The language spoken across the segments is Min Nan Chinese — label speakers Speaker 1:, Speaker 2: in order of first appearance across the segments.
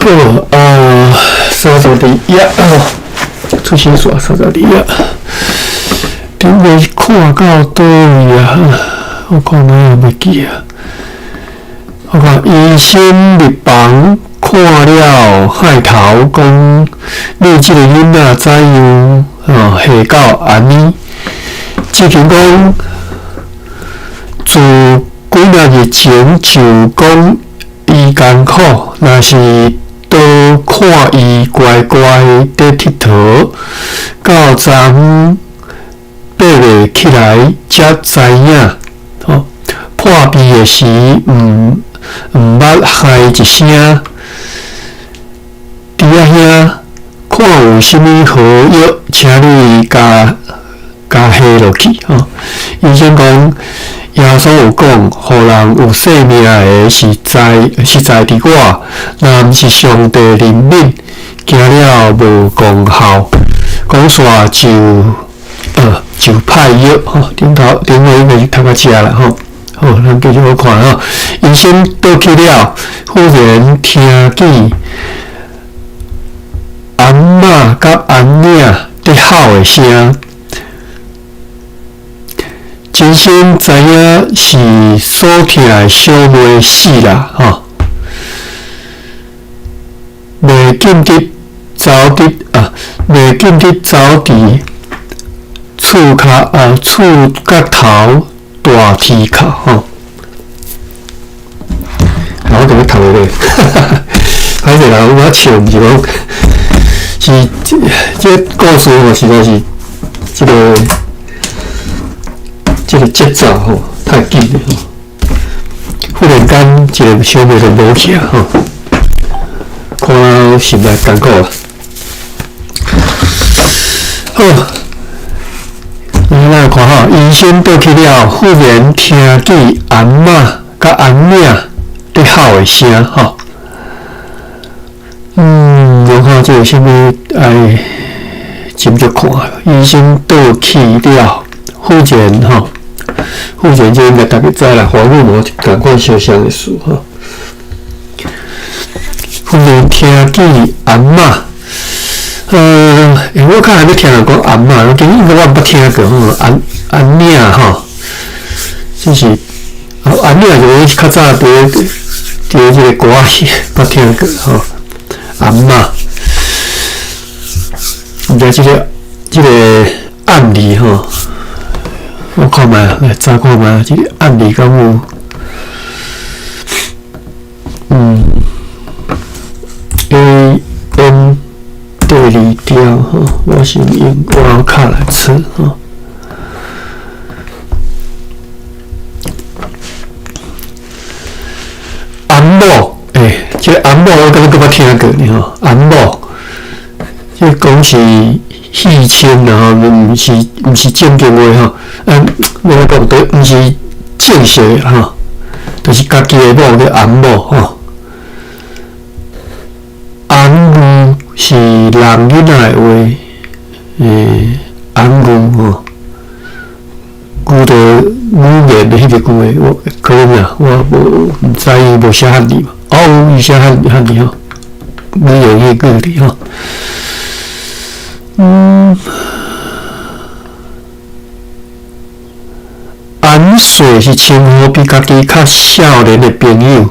Speaker 1: 好啊，32頁哦，出生線32頁，頂下看到佗位啊？我看哪會記啊？我看醫生入房看了害頭，講你這個囡仔怎樣哦，下到按呢？志勤講自幾若日前就講伊艱苦，若是多看伊乖乖佇𨑨迌，到昨昏爬袂起來才知影。吼，破病的時，毋捌害一聲。豬仔兄，看有啥物好藥，請你共共下落去。吼，醫生講，耶穌有講，予人有性命的是在實在佇我，若毋是上帝憐憫，驚了無功效。講煞就派藥吼，頂頭頂尾應該是讀到遮啦吼。好，咱繼續好看吼。醫生倒去了，忽然聽見翁媽佮翁領佇吼的聲，真心知影是所疼的小妹死啦吼，袂禁得走佇啊，袂禁得走佇厝跤啊，厝角頭大天口吼。我共你讀咧，歹勢啦，我笑毋是講，是這這故事吼，實在是這個這個節奏吼太緊了吼，忽然間一個小妹就無去啊吼，看了心內艱苦啊。好，咱來看吼，醫生倒去了，忽然聽見翁媽佮翁領佇吼的聲吼。我看這有啥物愛斟酌看。醫生倒去了，忽然吼，忽然這應該大家知啦，黃玉模仝款相像的事吼。忽然聽見翁媽，欸，我較還欲聽人講翁媽，其實應該我毋捌聽過吼，翁翁領吼，這是啊，翁領就是較早佇這個歌仔戲捌聽過吼。翁媽，毋知這個暗字吼，我看覓來查看覓，這個暗字敢有？A N 第二條吼，我先用我卡來測吼。翁某，欸，這個翁某我敢若閣捌聽過呢吼。翁某，這講是戲稱啦吼，毋是正經話吼。啊，欲按怎講，對，毋是正式的吼，就是家己的某叫翁某吼。翁牛是人囡仔的話，欸，翁牛吼，牛就語言的彼個牛的，我可能啊，我無毋知伊無寫漢字嘛。哦，有伊寫漢字吼，語言彼個字吼。翁婿是稱呼比家己較少年的朋友，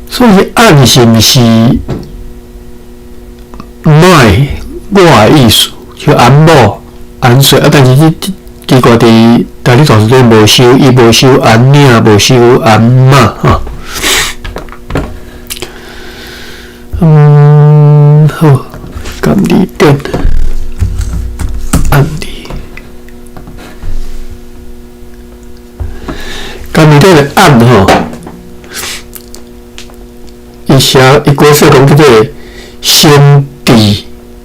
Speaker 1: 所以翁是毋是 my 我的意思？就翁某、翁婿啊，但是這奇怪佇台語大辭典無收，伊無收翁領，無收翁媽吼。好，含字典，暗字，含字典的暗吼，伊寫伊解釋講叫做生字，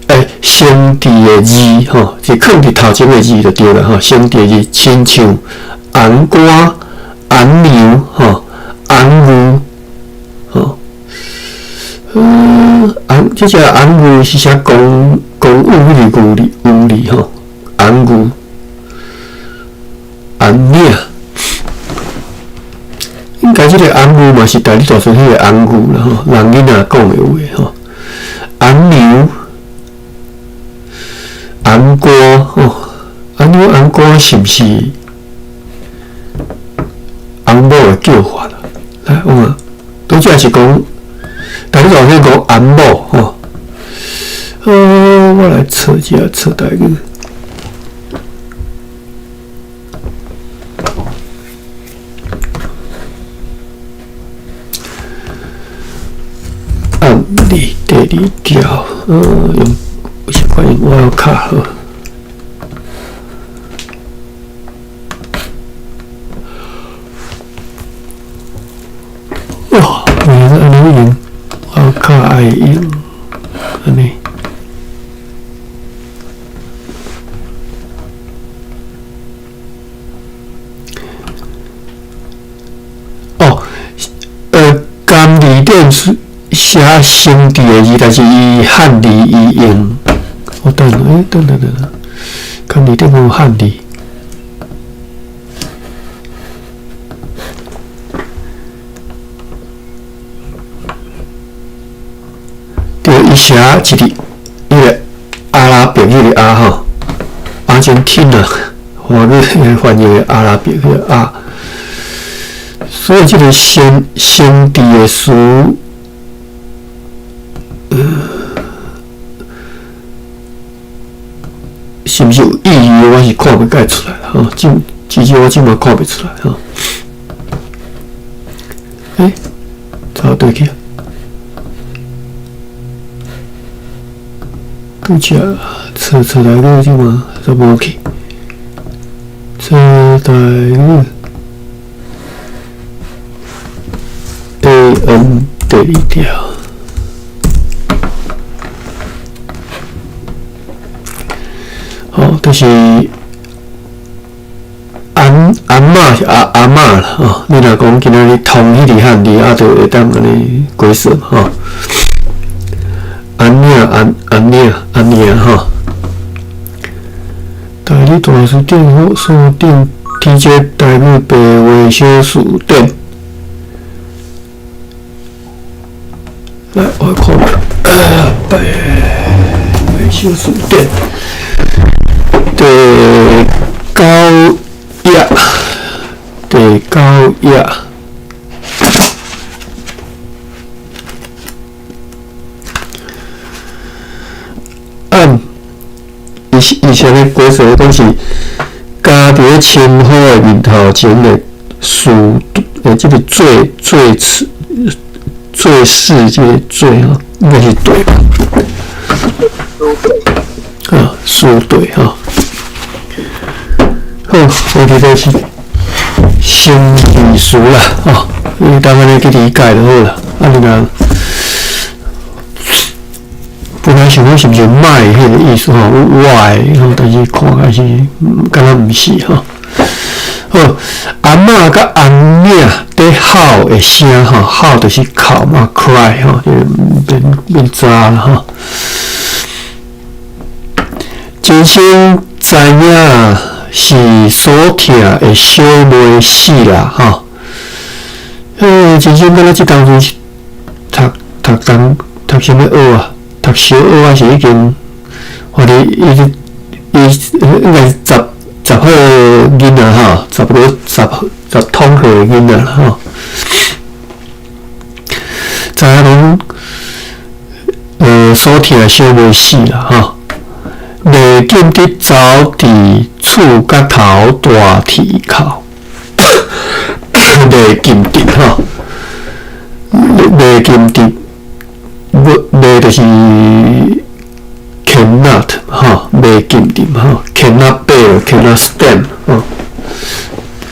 Speaker 1: 欸，生字的字吼，是囥佇頭前的字就對啦吼，生字的字，親像紅瓜、紅牛吼、紅牛吼。紅，這隻紅牛是寫公公牛彼個牛字，牛字吼，紅牛，紅領，應該這這个翁牛嘛是台語大辭彼个翁牛啦吼，人囡仔講的話吼，翁娘、翁歌吼，翁娘、翁歌是毋是翁某的叫法啦？來，我看，拄才是講台語大辭講翁某吼，我來查一下，查台語。按你第二條，用習慣用我卡好。哇，原來按呢用，我卡愛用，按呢。哦，甘字典是寫生字的字，但是伊漢字伊用，我等下，欸，等等等等，甘字典有漢字。對，伊寫一個，彼個阿拉伯彼個阿吼，阿根廷啊，華語翻譯的阿拉伯彼個阿，所以這個生生字的詞。是毋是有意義？我是看袂介出來啦，吼！至少我這馬看袂出來，吼。欸，走對去啊？拄才找出來個這馬煞無去，找台語 A N 第二條。吼，就是翁翁媽是阿阿嬤啦，吼！你若講今仔日通彼个漢字，啊，就會當按呢解釋吼。翁娘、翁翁娘、翁娘吼。台語大辭典或書典，TJ 台語白話小辭典。來，我看下，白話小辭典。第九頁，第九頁，按伊啥物解释？講是加佇咧稱呼的面頭前的詞，這個做做詞做事這個做吼，應該是對吧？啊，詞對吼。好，我哋就是生字詞啦，吼，你當按呢去理解就好啦。啊，你若本來想講是毋是賣彼個意思吼，我的吼，但是看起來是敢若毋是吼。好，阿嬤佮翁娘佇吼的聲吼，吼就是哭嘛，cry 吼，就變變查啦吼。真心知影是所疼的小妹死啦吼。真心敢若這當陣是讀讀當讀啥物學啊？讀小學還是已經，反正伊伊應該是十十歲囡仔吼，十五十十通歲的囡仔啦吼。知影講，所疼的小妹死啦吼。袂禁得走佇厝角頭大鐵口，袂禁得吼，袂禁得，袂就是 cannot 吼，袂禁得吼，cannot bear，cannot stand 吼，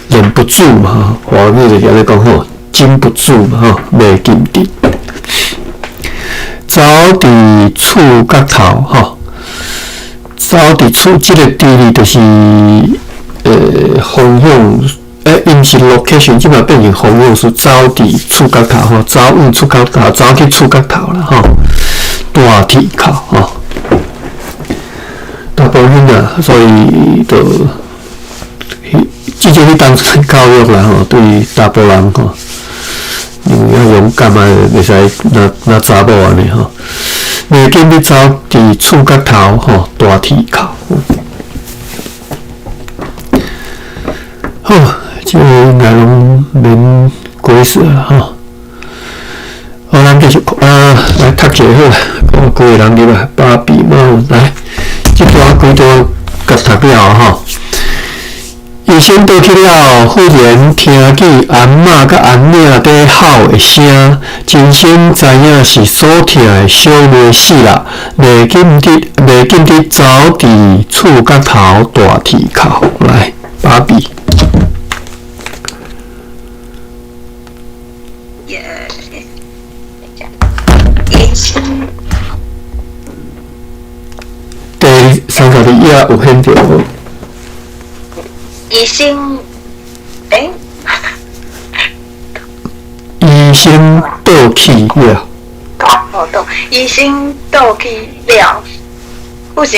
Speaker 1: 忍不住嘛，華語就是按呢講吼，禁不住嘛吼，袂禁得，走佇厝角頭吼。走佇厝，這個地理就是方向，伊毋是 location，這馬變成方向是走佇厝角頭吼，走往厝角頭，走去厝角頭啦吼，大鐵口吼，大埔囡仔，所以就，至少去當陣教育啦吼，對查埔人吼，因為較勇敢啊，袂使若若查某按呢吼。袂緊欲走佇厝角頭吼，大鐵口。好，這个應該攏免解釋啊吼。好，咱繼續啊，來讀一下好啦，看幾個人入來，芭比貓來，這段幾段共讀了吼。醫生倒去了，忽然聽見翁仔佮翁領佇吼的聲，真心知影是所疼的小妹死啦，袂緊得，袂緊得走佇厝角頭大鐵口來，芭比。第32頁有顯著無？
Speaker 2: 醫生，欸？
Speaker 1: 醫生倒去了。
Speaker 2: 哦，倒，醫生倒去了，忽然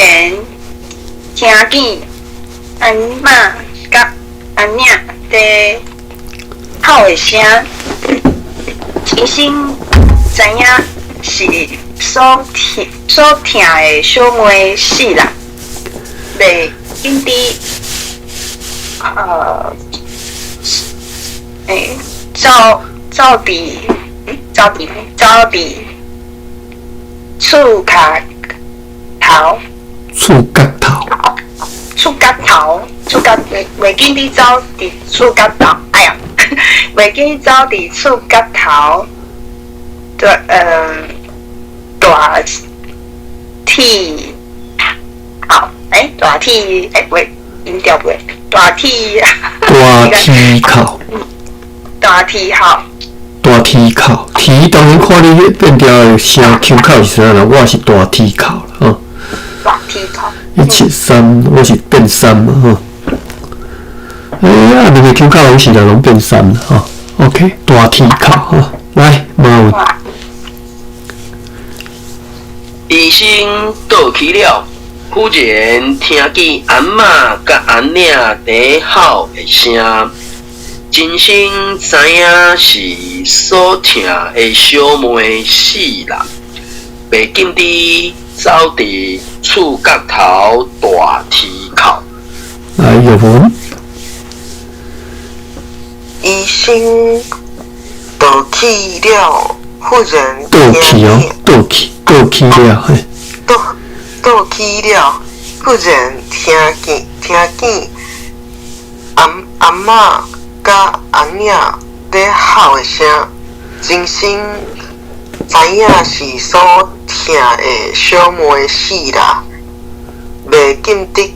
Speaker 2: 聽見翁仔佮翁領佇吼的聲，醫生知影是所疼所疼的小妹死啦，袂緊佇。欸，走走佇走佇走佇厝跤頭，
Speaker 1: 厝角頭，
Speaker 2: 厝角頭，厝角袂袂緊佇走佇厝角頭，哎呀，袂緊走佇厝角頭，對，大鐵口，欸，大鐵，欸，袂音調袂。大鐵，
Speaker 1: 大鐵口，
Speaker 2: 大鐵口，
Speaker 1: 大鐵口，鐵當然看你變調的聲腔口是啥啦，我是大鐵口啦，吼。
Speaker 2: 大鐵口。
Speaker 1: 173，我是變三嘛，吼。欸，啊，兩個腔口攏是啦，攏變三啦，吼。OK，大鐵口，吼，來，馬文。
Speaker 3: 醫生倒去了。忽然聽見翁仔佮翁領佇吼的聲，真心知影是所疼的小妹死啦，袂緊佇走佇厝角頭大鐵口。
Speaker 1: 來，玉文。
Speaker 4: 醫生倒去了，忽然
Speaker 1: 倒去哦，倒去，倒去了，嘿。
Speaker 4: 倒倒去了，忽然聽見聽見翁翁仔佮翁領佇吼的聲，真心知影是所疼的小妹死啦，袂緊得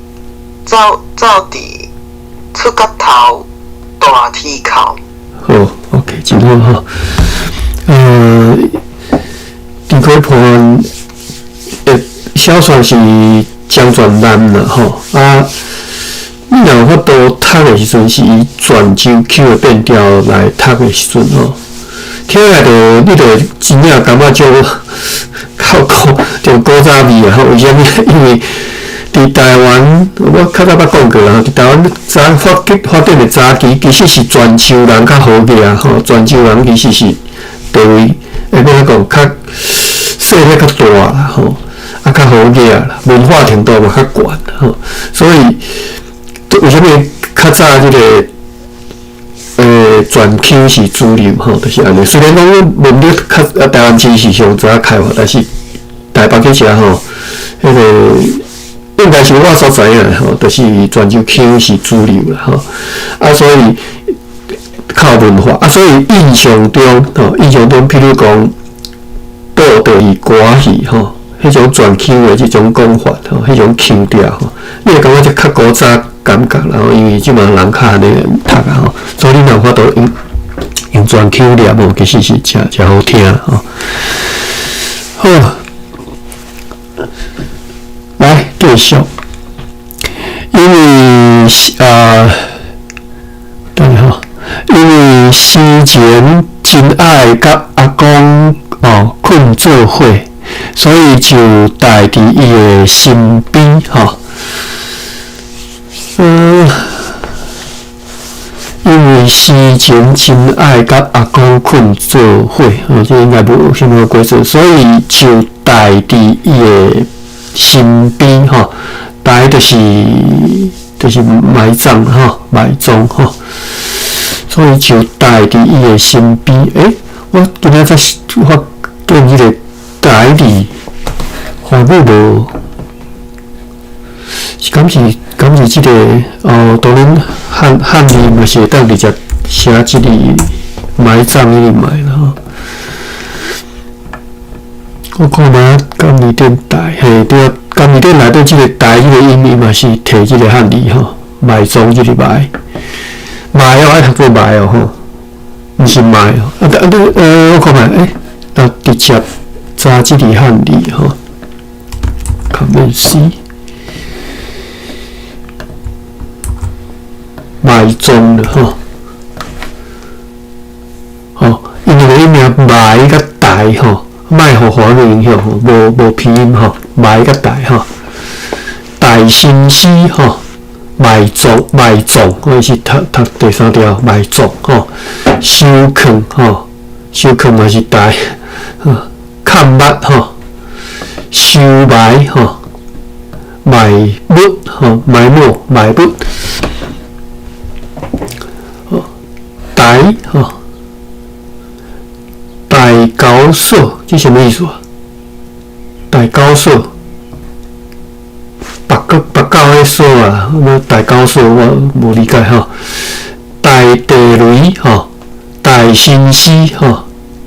Speaker 4: 走走佇厝角頭大鐵口。
Speaker 1: 好，OK，真好吼。豬溪盤的小說是漳泉南啦，吼啊，你若有法度讀的時陣，是以泉州腔的變調來讀的時陣吼，聽起來就你就會真正感覺足較古，就古早味啊！吼，為啥物？因為佇台灣，我較早捌講過啦，佇台灣早發發展的早期，其實是泉州人較好額啊，吼，泉州人其實是地位，會欲按怎講，較勢力較大啦，吼。啊，較好額啦，文化程度嘛較懸吼，所以為啥物較早這个泉腔是主流吼，就是按呢。雖然講文理較啊，台灣市是上早開發，但是台北去遮吼，彼个應該是我所知影的吼，就是泉州腔是主流啦吼。啊，所以較有文化啊，所以印象中吼，印象中，譬如講，倒就是歌戲吼。彼種泉腔的這種講法吼，彼種腔調吼，你會感覺這較古早感覺啦吼，因為這馬人較按呢讀啊吼，所以你若有法度用用泉腔念吼，其實是誠誠好聽吼。好，來繼續，因為啊，等下吼，因為生前真愛佮阿公哦睏做伙。所以就帶佇伊的身邊吼。因為生前真愛佮阿公睏做伙，哦，這應該無啥物過錯，所以就代佇伊的身邊吼，代就是埋葬吼，埋葬吼，所以就代佇伊的身邊。欸，我今仔才發現這個代字，華語無，是敢是敢是這個哦？當然漢字嘛是會當直接寫這個埋葬彼個埋啦吼。我看覓甲字典代嘿對啊，甲字典內底這個代這個音，伊嘛是摕這個漢字吼，埋葬這個埋，埋哦愛讀做埋哦吼，毋是埋哦。啊啊我看覓欸，那直接查這個漢字吼，Command C。埋葬了吼，吼，因為伊名埋佮代吼，莫予華語影響吼，無拼音吼，埋佮代吼，代先生吼，埋葬埋葬，我是讀第三條埋葬吼，收囥吼，收囥嘛是代，崁目吼，收埋吼，埋物吼，埋沒埋物。台吼，大高所，這啥物意思啊？大高所，北國北狗的所啊，我大高所我無理解吼。大地雷吼，大新師吼，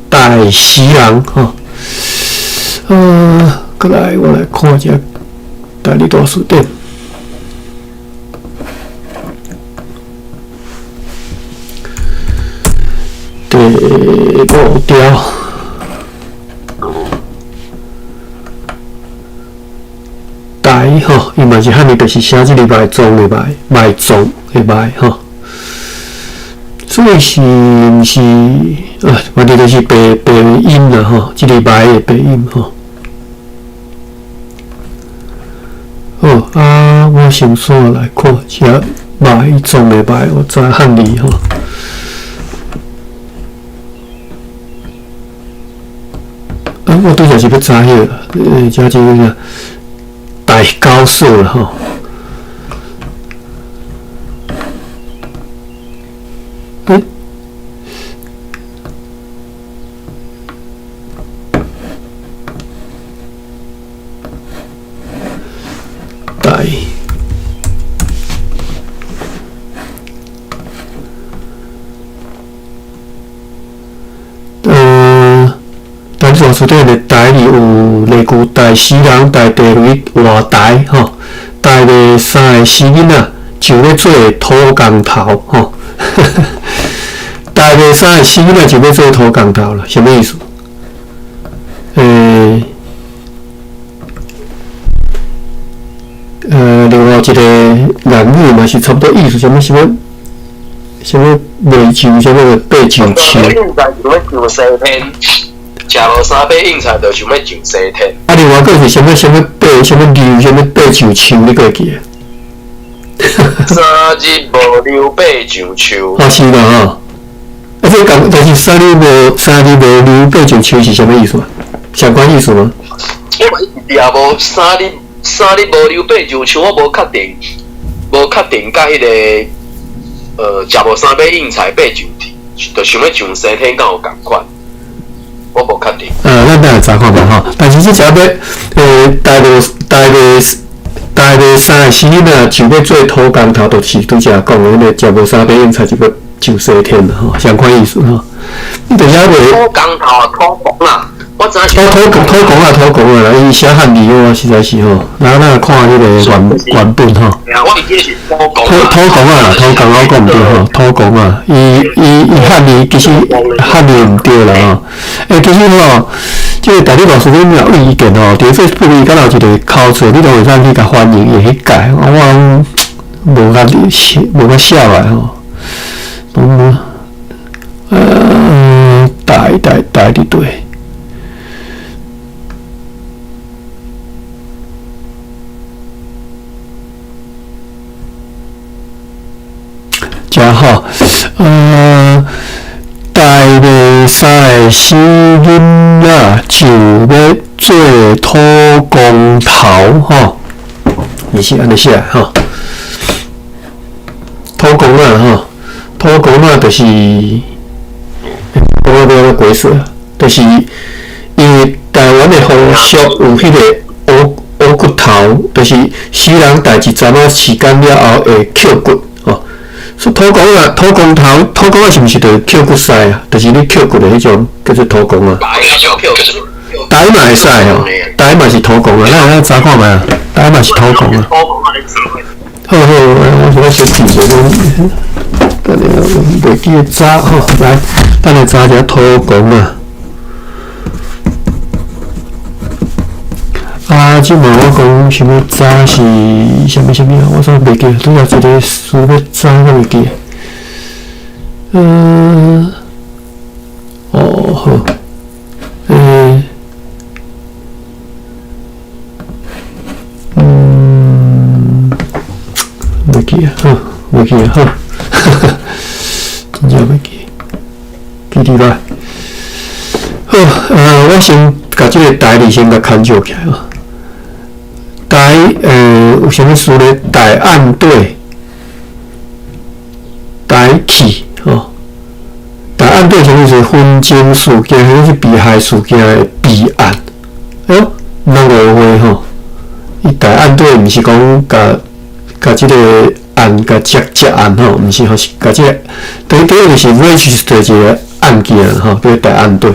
Speaker 1: 大死人吼。過來我來看一下台語大辭典。第五條，台吼，伊嘛是漢字，就是寫這個埋葬的埋，埋葬的埋吼。所以是毋是啊？反正就是白白音啦吼，這個埋的白音吼。好啊，我先煞來看一下埋葬的埋，我查漢字吼。啊，我拄才是欲查彼个，遮這個啥大高所啦吼。欸，大。台语大辞典的台字有例句：台死人、台地雷、活台吼，台的三个死囡仔就欲做土工头吼。台的三个死囡仔就欲做土工头啦，啥物意思？另外一个粤语嘛是差不多意思，啥物啥物啥物卖上啥物爬上树。
Speaker 3: 食无三把硬菜，就想欲上西天。
Speaker 1: 啊，另外阁是啥物啥物爬啥物牛啥物爬上树，你阁会记得？
Speaker 3: 三日無牛爬上樹。
Speaker 1: 哦，是啦吼。啊，這講就是三日無牛爬上樹是啥物意思啊？相關意思嗎？
Speaker 3: 我也無三日無牛爬上樹，我無確定，無確定佮彼個食無三把硬菜爬上天，就想欲上西天，敢有仝款？我無確定。
Speaker 1: 咱等下查看覓吼。但是這只欲，台袂三個死囡仔就欲做土工頭，就是拄才講的彼個食無三把硬菜就欲上西天啦吼，相款意思吼。你就是猶未。
Speaker 3: 土工頭啊，土工啦，我知影是。
Speaker 1: 土工啊，土工啊啦，伊寫漢字我實在是吼，咱來看彼個原本吼。
Speaker 3: 我記得是土工。
Speaker 1: 土工啊，土工我講毋對吼，土工啊，伊漢字其實漢字毋對啦吼。欸，其實吼，這個台語老師你若有意見吼，佇 Facebook 伊敢若有一個口冊，你都會使去共翻譯會去改。我攏無較寫，無較寫落來吼。攏無，台佇佗。真好，死囡仔就欲做土公头吼，伊是按呢写吼。土公仔吼，土公仔就是，土公仔欲按怎解释啊？就是因為台灣的風俗有彼個烏烏骨頭，就是死人代誌陣仔時間了後會抾骨吼。所以土公仔、土公頭、土公仔是毋是就抾骨師啊？就是你抾骨的彼種叫做土公仔。台嘛會使吼，台嘛是土公仔，咱查看覓啊？台嘛是土公仔。好好，我先記者講，等下袂記得查吼，來，等下查一下土公仔。啊！這嘛我講啥物查是啥物啥物啊？我煞袂記，拄仔一个词欲查我袂記。哦好，袂記啊，好，袂記啊，好，真正袂記，記佇來。好，我先共這个台字先共牽照起來啊。台有啥物事咧？台案對，台去吼，台案對啥物意思？紛爭事件，或者是被害事件的備案。哎喲，毋通誤會吼，伊台案對毋是講共共這个案共接接案吼，毋是吼，是共這个，等於等於就是 register 一個案件吼，叫台案對。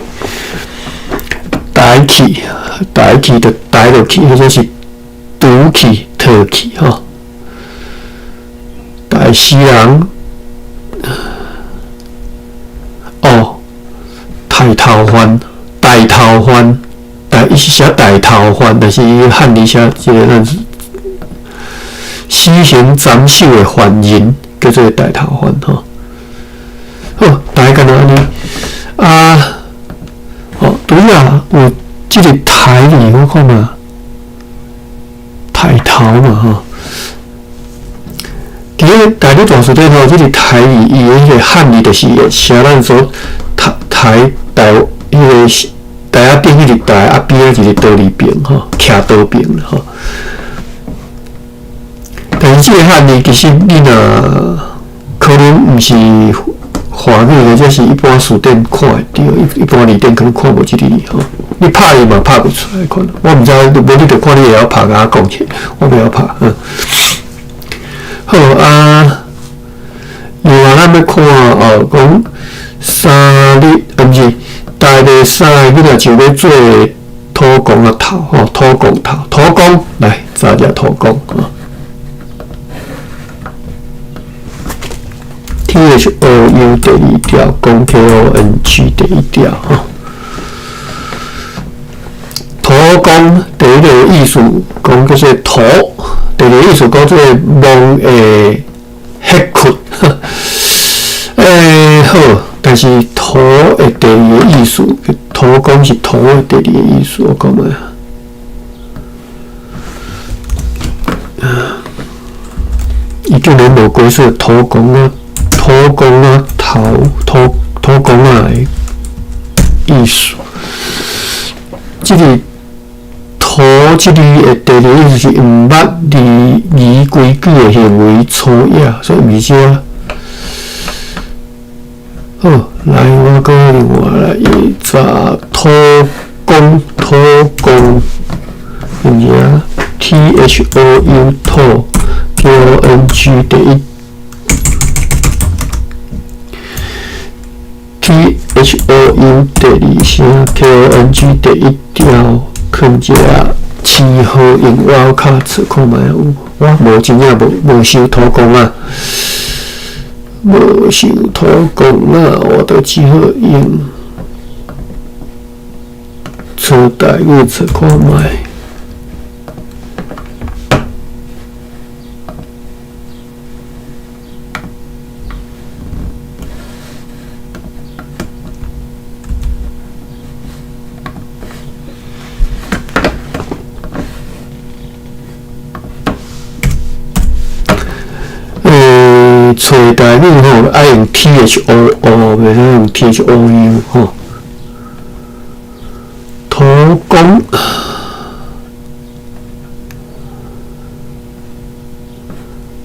Speaker 1: 台去，台去就台落去，或者是拄去、脫去吼，台死人哦，抬頭番、抬頭番、抬伊是寫抬頭番，但是伊漢字寫這个咱死刑斬首的犯人叫做抬頭番吼。好，大概按呢啊，哦，拄仔有這个台字，我看嘛。抬頭嘛吼，佇咧台語大辭典吼，這个台字伊的彼个漢字就是寫咱所台台台彼个台仔頂彼个台啊邊仔一个刀字邊吼，徛刀邊吼。但是這个漢字其實你若可能毋是華語或者是一般辭典看會著，一般字典可能看無這个字吼。你拍伊嘛拍袂出來款，我毋知，無你著看你會曉拍，共我講起，我袂曉拍。好啊，另外咱欲看哦，講三日，毋是，台袂三个囡仔就欲做土公仔頭吼，土公頭，土公來查一下土公吼。T H O U 第二條，公 K O N G 第一條吼。土公第一个意思講叫做土，第二個意思講做墓的血窟。好，但是土的第二个意思，土公是土的第二个意思，我講覓啊？伊竟然無解釋土公啊，土公啊，頭土土公啊的意思。這个土這个的第二意思是毋捌禮儀規矩的行為粗野，所以毋是這。好，來我閣另外來查土公土公，是毋是啊？T H O U 土 K O N G 第一。T H O U 第二聲，K O N G 第一條，囥一下飼號用外口找看覓有，我無真正無無收土公啊，無收土公啊，我都只好用找台語找看覓。找台語吼，愛用 T H O O，袂使用 T H O U 吼。工。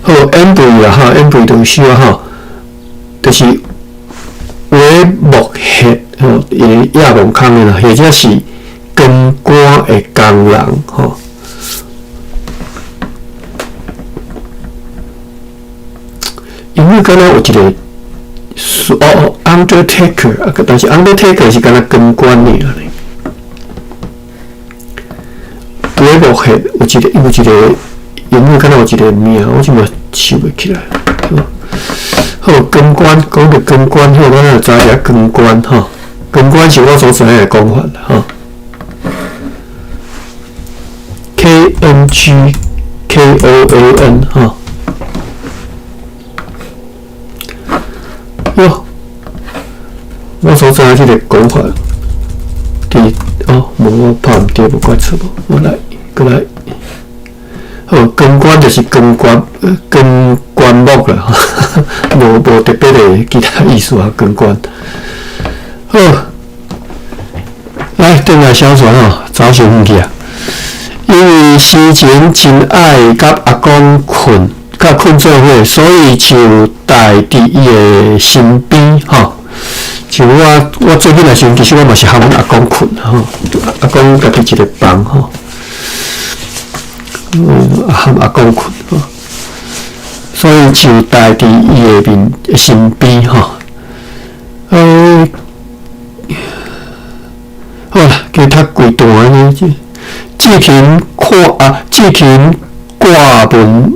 Speaker 1: 好，演背啦吼，演背就小吼，就是维木血吼，伊个亚木空的啦，或者是钢管的工人吼。因为敢若有一个哦，undertaker 啊，但是 undertaker 是敢若钢管尔咧。维木血有一个，有一个。因为敢若有一个名，我这嘛想袂起来。好，钢管讲著钢管，好，咱就知影钢管吼。钢管是我所知影的讲法吼。K N G K O A N 吼。哟，我所知影这个讲法，伫哦，无我拍毋著，无怪错无，我来，阁来。好，钢管就是钢管，钢管木啦，无无特别的其他意思啊。钢管。好，来，转来小船吼，走上远去啊。因为生前真爱佮阿公睏，佮睏做伙，所以就带伫伊的身边吼。像我，我做囡仔时阵，其实我嘛是含阮阿公睏吼，阿公家己一个房吼。含阿公睏吼，所以就带伫伊的面身边吼。好啦，加读几段呢？志勤看啊，志勤挂文，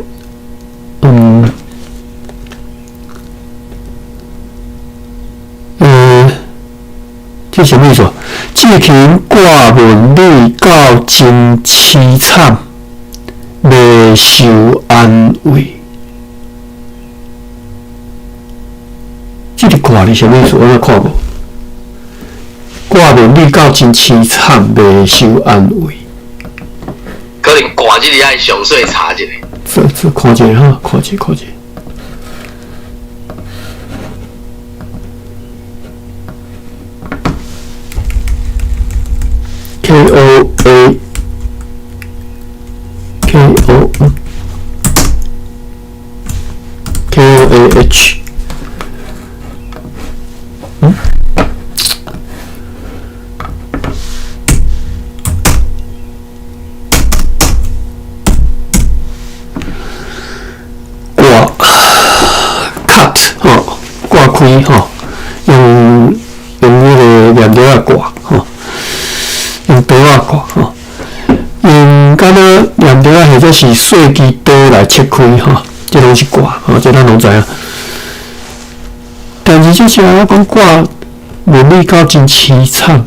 Speaker 1: 这什么意思？志勤挂文女到真凄惨。袂受安慰，这个挂是啥物意思？我哪看无。挂面你到真凄惨，袂受安慰。
Speaker 3: 可能挂这个爱详细查一下。
Speaker 1: 这这看一下哈，看一下看一下。K O A K O K O A H，挂 cut 吼，挂开吼，用用迄个链条仔挂吼，用刀仔挂吼。用敢若链条仔或者是细支刀来切开吼，这拢是挂吼，这咱拢知影。但是这时我讲挂文理到真凄惨，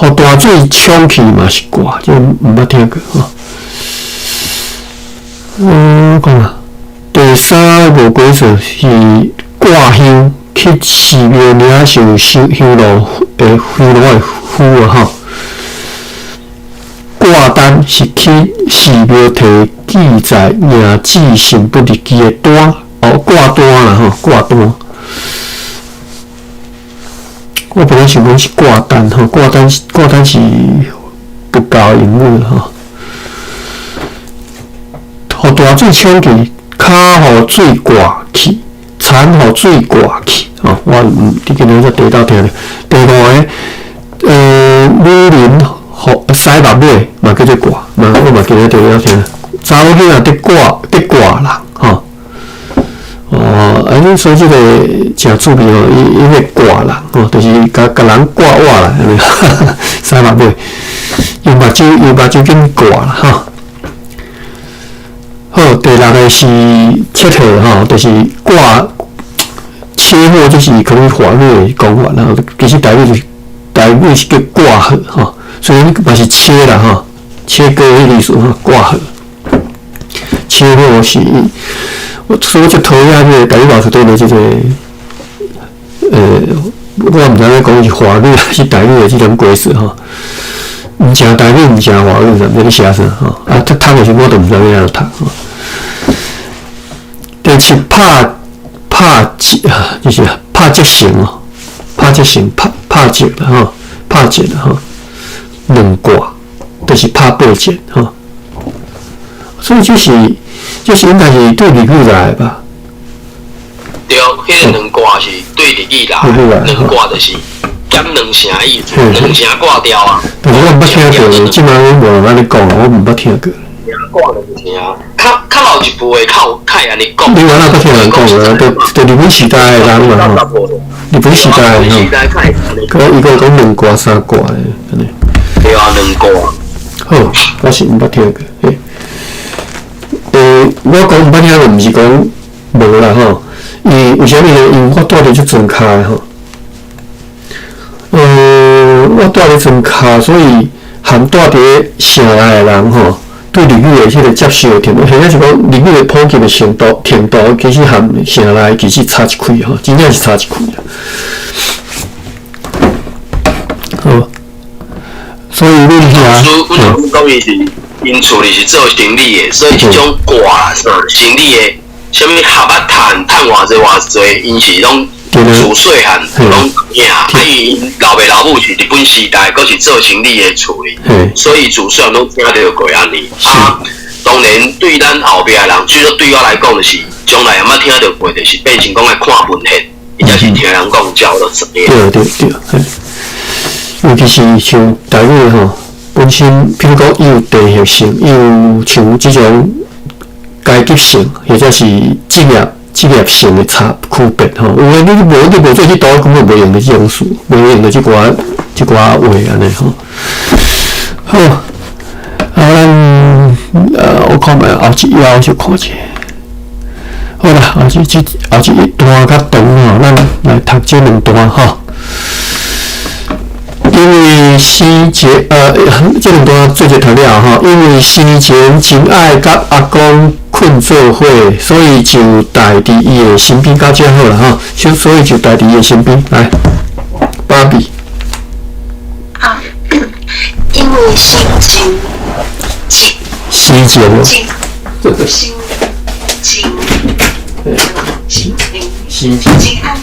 Speaker 1: 予大水冲去嘛是挂，这毋捌听过吼。我讲啊，第三个无过错是挂香去寺庙领受香香炉的香炉的符啊吼。挂单是去寺庙提记载名字、生不日期的单，哦，挂单啦吼，挂单。我本来想讲是挂单吼，挂单挂单是佛教用语吼。予大水冲去，跤予水挂去，田予水挂去，吼，我毋，你今日才第到听咧。第五个，女人。洗目尾嘛叫做挂，嘛我嘛今日第一听。查某囡仔伫挂伫挂人吼，哦，啊，所以这个诚趣味哦，伊伊咧挂人吼，就是共共人挂碗啦，按呢，洗目尾，用目睭用目睭紧挂啦吼。好，第六个是切货吼，就是挂切货，就是可能华语的讲法啦，其实台语就是台语是叫挂号吼。所以嘛是切啦吼，切割的意思吼，挂号。切货是，我所以我就讨厌迄个台语老师对的这个，我毋知影讲是华语还是台语的这种规则吼。毋诚台语，毋诚华语，毋知咧写啥吼。啊，读读的时我都毋知欲按怎读吼。第七，拍拍结啊，就是拍结成哦，拍结成，拍拍结啦吼，拍结啦吼。两卦，就是拍八折吼。所以这是应该是对日语来的吧？
Speaker 3: 对，彼个两卦是对日语来，两卦就是减两成意思，两成挂掉啊。
Speaker 1: 但是我毋捌听过，这摆阮无人按呢讲，我毋捌听过。
Speaker 3: 挂两成，较较老一辈的较较会按呢讲。
Speaker 1: 你原来捌听人讲啊？就日本时代的人嘛吼，日本时代的吼，佮伊阁讲两卦三卦的，按呢。
Speaker 3: 对啊，两卦。
Speaker 1: 好，我是毋捌听过。我讲毋捌听过，毋是讲无啦吼。伊为啥物呢？因为我住伫这庄跤的吼。我住伫庄跤，所以含住伫城内的人吼，对日语的彼个接受的程度，或者是讲日语的普及的程度，其实含城内其实差一开吼，真正是差一开啊。好，所以阮遐，
Speaker 3: 阮老讲伊是𪜶厝里是做生理的，所以这种卦啥生理的，啥物合仔趁趁偌济偌济，𪜶是拢自细汉拢知影。啊，因𪜶老爸老母是日本时代，阁是做生理的厝里，所以自细汉拢听著过按呢。啊，当然对咱后壁的人，最少对我来讲，就是从来也毋捌听著过，就是变成讲爱看文献，伊才是听人讲才有就知影。
Speaker 1: 对对对，尤其是像台语吼，本身譬如讲伊有地域性，伊有像这种阶级性，或者是职业性的差区别吼。有的你无做去读，根本袂用著这种词，袂用著这寡话按呢吼。好，啊，咱我看觅后一页，我小看者。好啦，后这一段较长吼，咱来读这两段吼。因为生前，这两段做者读了吼。因为生前真爱佮阿公睏做伙，所以就带伫伊的身边到遮好啦吼。所以就带伫伊的身边来，芭比。
Speaker 2: 啊，因为生前，
Speaker 1: 生前，
Speaker 2: 生前，
Speaker 1: 生前，
Speaker 2: 真爱。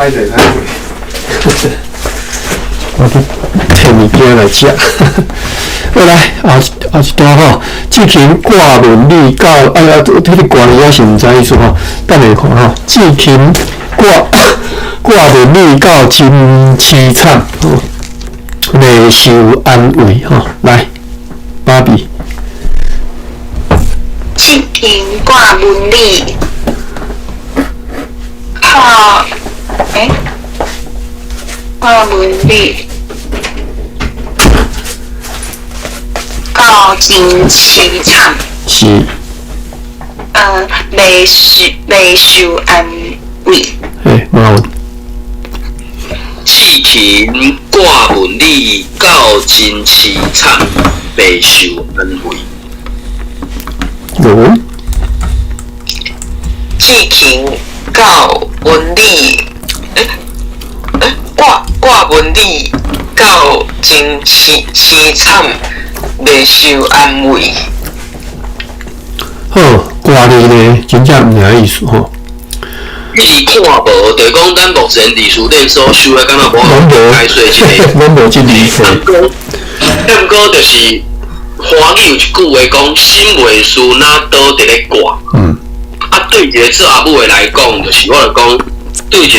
Speaker 1: 歹势歹势，我去提物件来食。好来，后一段吼，志勤挂文理到哎呀，彼个挂字我是毋知意思吼，等下看吼。志勤挂文理到真凄惨，吼，未受安慰吼。来，芭比。
Speaker 2: 志勤挂文理，靠。挂文理到真凄惨，
Speaker 1: 是。
Speaker 2: 未受安慰。
Speaker 1: 嘿，马文。
Speaker 3: 志勤挂文理到真凄惨，未受安慰。
Speaker 1: 有。
Speaker 4: 志勤到文理。挂文理到真凄惨，未受安慰。
Speaker 1: 好，挂字呢，真正毋知意思吼。
Speaker 3: 你是看无，就是讲咱目前历史顶所收的，敢若无解说这个，
Speaker 1: 拢无这字。
Speaker 3: 毋过就是华语有一句话讲，心袂输哪倒伫咧挂。啊，对一个做阿母的来讲，就是我就讲，对一个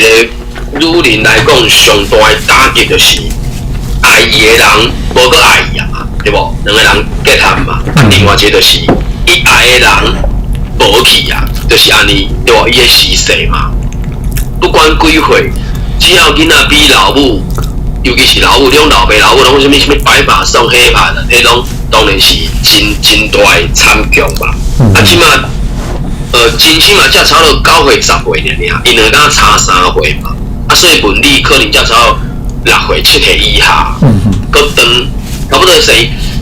Speaker 3: 女人来讲，上大的打击就是爱伊的人无阁爱伊啊嘛，对无？两个人结合嘛。啊，另外一个就是伊爱的人无去啊，就是按呢，对无？伊的时势嘛，不管几岁，只要囡仔比老母，尤其是老母，种老爸老母拢啥物啥物白发送黑发的，彼拢当然是真真大的惨剧嘛。啊，这马。真心嘛，才差不多9岁10岁尔尔，𪜶两工差3岁嘛，啊，所以文理可能才差不多6岁7岁以下，阁长差不多生，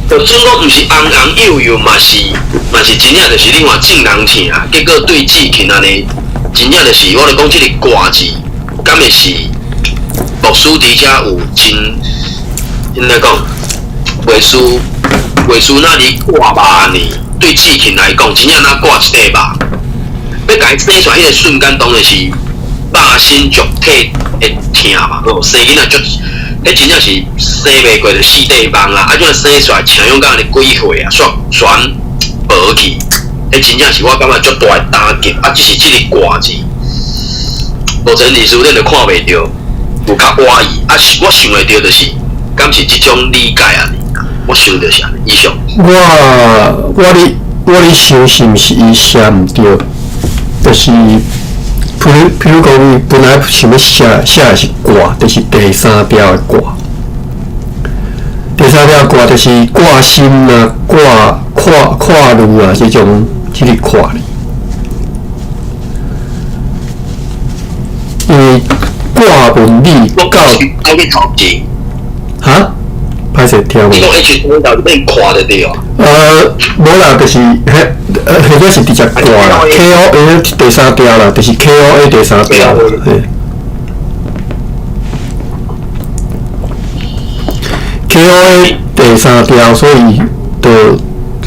Speaker 3: 就准讲毋是红红幼幼，嘛是真正就是你看众人听，结果对志勤按呢，真正就是我咧讲这个挂字，敢会是牧师伫遮有真，怎来讲，袂输那里挂肉按呢？对志勤来讲，真正若挂一块肉，欲共伊生出来彼个瞬间，当然是肉身肉体会疼嘛，吼，生囡仔足，彼真正是生袂过就四块梦啊！啊，怎生出来，请勇到按呢几岁啊，煞旋无去，彼真正是我感觉足大的打击啊！只是这个挂字，目前历史咱就看袂著，有较歪意啊！我想会著就是，敢是这种理解按呢？我想著是按呢，以上。
Speaker 1: 我咧想是毋是伊写毋著，就是譬如讲，伊本来想欲写写的是挂，就是第三调的挂。第三调挂就是挂心啊，挂看看路啊，这种这个看哩。因为挂文理到
Speaker 3: 爱去头前。
Speaker 1: 哈？歹势听无。
Speaker 3: 你讲 H 三调变看就对啊。
Speaker 1: 无啦，就是彼，或者是直接挂啦，K O A 第三调啦，就是 K O A 第三调啦，嘿。K O A 第三调，所以就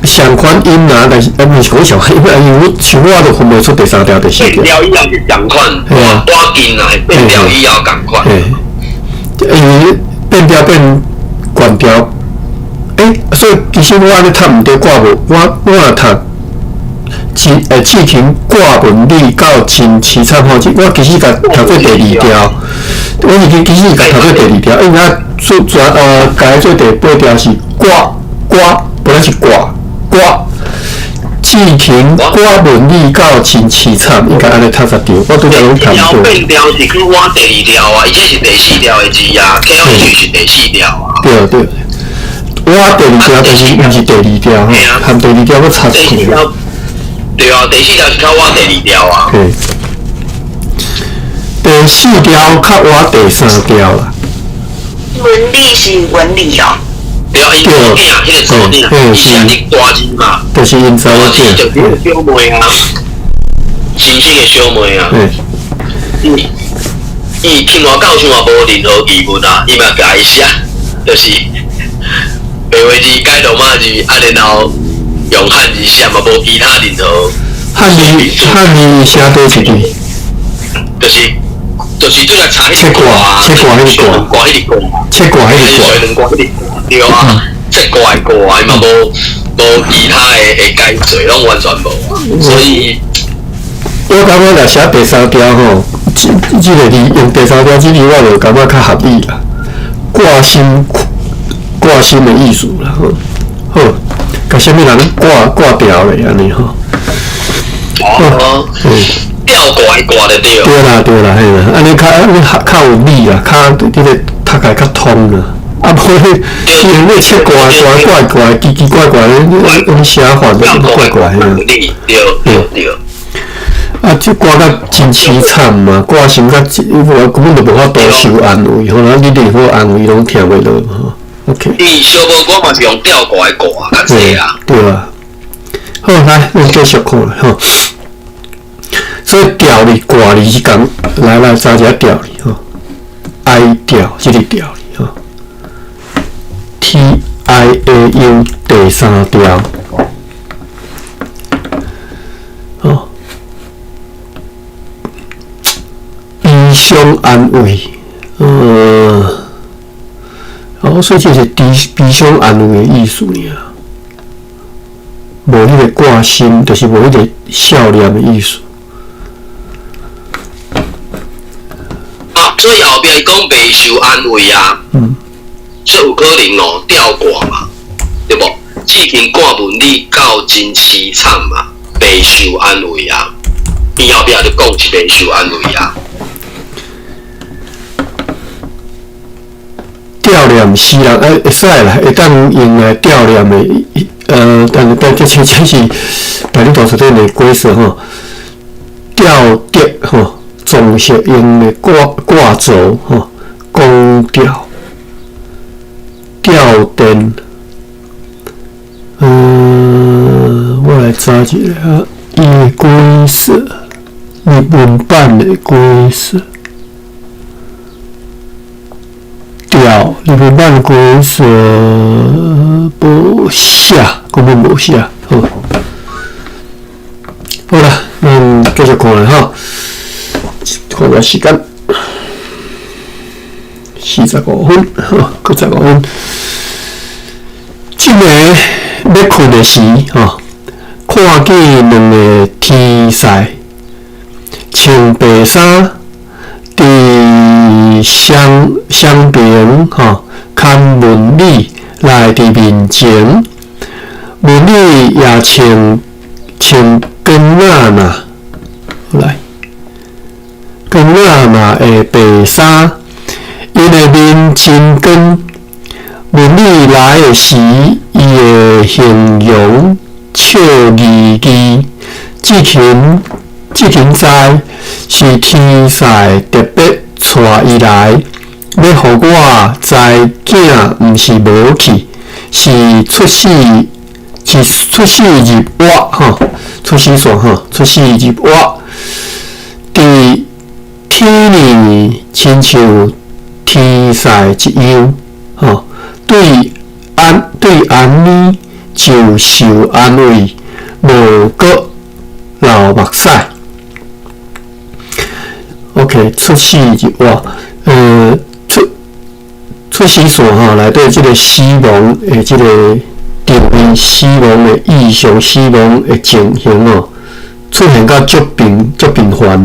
Speaker 1: 相款音啊，但是毋是讲相款音啊，因为我像我就分袂出第三调、第四调。
Speaker 3: 变调以后是仝款，大近啊，变调以后仝款。
Speaker 1: 嘿，因为变调变悬调。所以其实我按呢读毋对，挂无，我若读志勤挂文理到真凄惨吼，我其实共读做第二条，我是其实是共读做第二条，因为我做全改做第八条是挂挂，本来是挂挂，志勤挂文理到真凄惨，应该按呢读才对，我拄才拢读毋对。
Speaker 3: 变调是去换第二条啊，伊这是第四条的字啊，K O H 是第四条啊。
Speaker 1: 对对。我第二条就是毋是第二条吼，含第二条阁插错。
Speaker 3: 对啊，第四条是较晚第二条啊。
Speaker 1: 对。第四条较晚第三条啦。
Speaker 2: 文理是文理哦。
Speaker 3: 对啊，𪜶祖囝，彼个祖囝，伊是按呢大字嘛。
Speaker 1: 就是𪜶查某囝。
Speaker 3: 就是小妹啊，亲生的小妹啊。伊庆华教授嘛无任何疑问啊，伊嘛共伊写，就是。白话字改罗马字，啊，然后用汉字写嘛，无其他任何。
Speaker 1: 汉字写佗一字？
Speaker 3: 就是对来查彼个卦，
Speaker 1: 切卦彼个
Speaker 3: 卦，彼个卦，
Speaker 1: 切卦彼个
Speaker 3: 卦，对啊，切卦的卦，伊嘛无其他的解释，拢完全无。所以，
Speaker 1: 我感觉若写第三条吼，这个字用第三条这字，我就感觉较合理啦。挂心。挂心的意思啦，吼，好，共啥物人挂挂掉咧，按呢吼。
Speaker 3: 哦，吊挂的挂就对。
Speaker 1: 对啦，对啦，嘿啦，按呢较按呢较有理啦，较这个读起来较通啦。啊，无你，你切挂挂怪怪，奇奇怪怪，你写法都怪怪的。
Speaker 3: 对对对。
Speaker 1: 啊，这挂甲真凄惨嘛，挂心甲我根本就无法度受安慰，吼，你任何安慰拢听袂落吼。OK。
Speaker 3: 伊小无我嘛是用吊挂的挂较济啊。
Speaker 1: 对啊。好，来，咱继续看啦吼。所以吊字挂字是共，来来，查一下吊字吼。哀吊，这个吊字吼。T I A U 第三调。哦。悲伤安慰，哦，所以这是悲伤安慰的意思尔，无彼个挂心，就是无彼个笑脸的意思。
Speaker 3: 啊，所以后壁伊讲袂受安慰啊，所以有可能哦，吊挂嘛，对无？志勤挂文理到真凄惨嘛，袂受安慰啊，伊后壁就讲是袂受安慰啊。
Speaker 1: 吊念死人，会使啦，会当用来吊念的，但这是大理图书馆的解释吼。吊竹吼，装饰用的挂挂轴吼，光吊吊灯。我来查一下，伊的解说，日文版的解说，吊日文版解说无写，根本无写，好。好啦，咱继续看啦吼，看下时间，45分，吼，阁15分。这个欲睏的时，吼，看见两个天使穿白衫，伫双双爿吼，牵文女来伫面前，文女也穿穿光仔嘛，来，光仔嘛的白衫，𪜶的面真光。文女来的时，伊的形容笑嘻嘻。志勤志勤知是天使特别带伊来，欲予我知囝毋是无去，是出死是出死入活吼，出死线吼，出死入活。伫天里亲像天使一样吼。对安对安呢，就受安慰，无阁流目屎。OK，出死入活，出出死线吼，内底这个死亡的这个场面，死亡的意象，死亡的情形哦，出现到足频足频繁。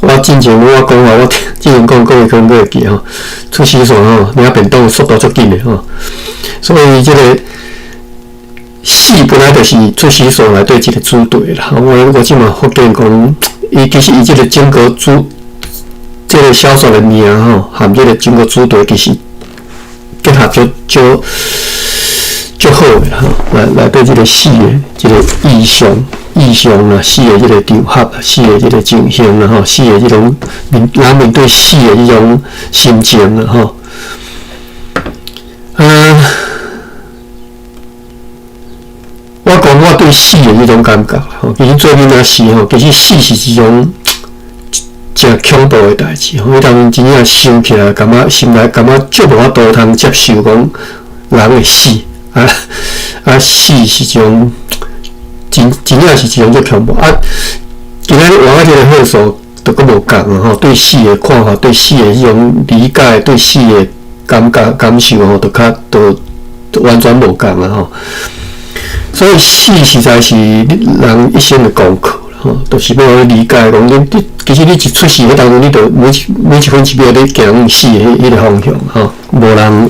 Speaker 1: 我之前我讲啊，我之前讲各位可能阁会记吼，出死线吼，领便当速度足紧的吼，所以这个死本来就是出死线内底一个主题啦。我我这嘛发现讲，伊其实伊这个整个主，这个小说的名吼，含这个整个主题其实结合足足足好的吼，内内底这个死的这个意象。意象啦，死的这个场合，死的这个情形啦，吼，死的这种面人面对死的这种心情啦，吼。我讲我对死的这种感觉，吼，其实做囡仔时吼，其实死是一种诚恐怖的代志，吼，彼当阵真正想起来，感觉心内感觉足无法度通接受讲人会死，啊啊死是一种。真真正是一种足恐怖啊！今仔日活到这个岁数，就阁无仝啊吼，对死的看法，对死的彼种理解，对死的感觉感受吼，就较就完全无仝啊吼。所以死实在是人一生的功课吼，就是欲理解讲，你其实你一出世彼当阵，你就每一每一分一秒咧行死的彼个方向吼，无人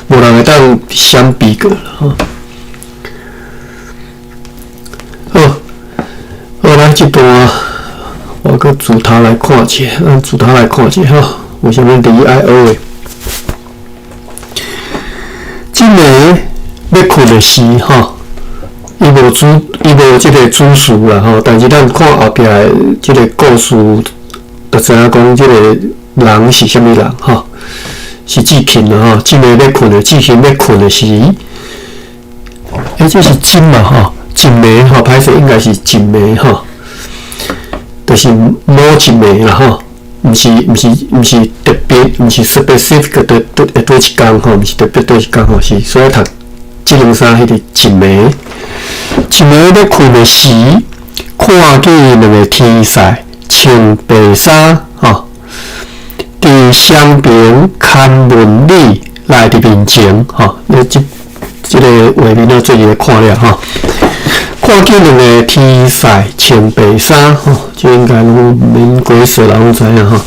Speaker 1: 无人会当闪避过啦吼。好，好，咱这段我阁自头来看一下，咱自头来看一下吼，有啥物题爱学的？这个欲睏的时吼，伊无主，伊无这个主事啦吼，但是咱看后壁的这个故事，就知影讲这个人是啥物人吼，是志勤啦吼，这个欲睏的，志勤欲睏的时，欸，这是真嘛吼？一暝吼，歹势应该是一暝吼，就是某一暝啦吼，毋是毋是毋是特别，毋是 specific 的佗佗一工吼，毋是特别佗一工吼，是所以读这两三彼个一暝，一暝欲睏的时，看见两个天使穿白衫吼，伫双爿牵文女来伫面前吼，你这这个画面我最近看了吼。看见两个天使穿白衫吼，这应该拢免解释啦，拢知影吼。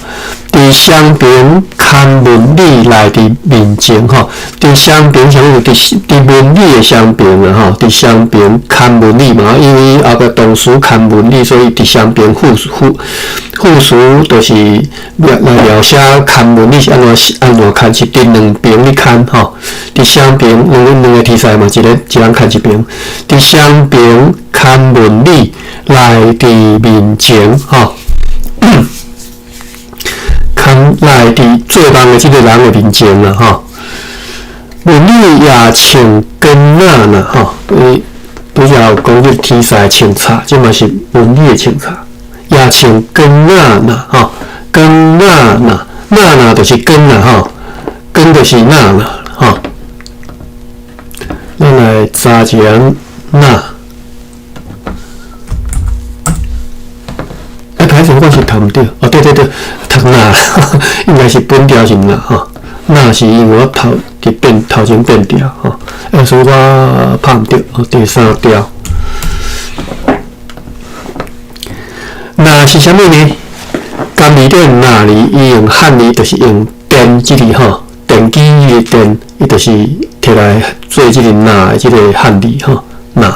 Speaker 1: 伫双爿牵文女来伫面前吼，伫双爿啥物？伫伫文女的双爿啦吼，伫双爿牵文女嘛，因为后壁同时牵文女，所以伫双爿副副副词就是来描写牵文女是按怎按怎牵，是伫两爿咧牵吼。伫双爿两两个天使嘛，一个一人牵一爿，伫双爿牵文女来伫面前吼。通來佇做夢的這个人的面前啦，吼。文女也穿光仔啦，吼，伊拄才有讲這天使的穿插，這嘛是文女的穿插，也穿光仔啦，吼，光仔啦，仔啦就是光啦，吼，光就是仔啦，吼。咱來查一下仔。歹勢，我是讀毋對，哦對對對，讀若，應該是本調是若吼，若是因為我頭佇變頭前變調吼，所以我拍毋對，哦第三調。若是啥物呢？甘字頂若字，伊用漢字就是用電這字吼，電機的電，伊就是摕來做這個若的這個漢字吼，若。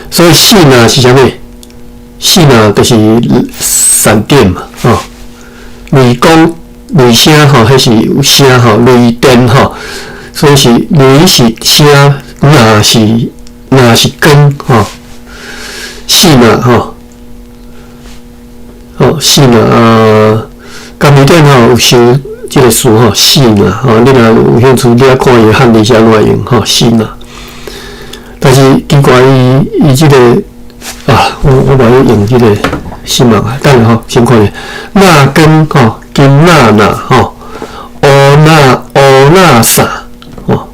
Speaker 1: 所以四若是啥物？四若就是閃電嘛，吼，雷公雷聲吼，彼是有聲吼，雷電吼，所以是雷是聲，若是若是光吼，四若吼，吼四若啊，甘字頂吼有收這个詞吼，四若吼，你若有興趣，你愛看伊漢字是按怎用吼，四若。但是奇怪，伊這个。啊，我嘛要用這个新聞啊，等下吼，先看者。那根吼，金那那吼，乌那乌那啥吼，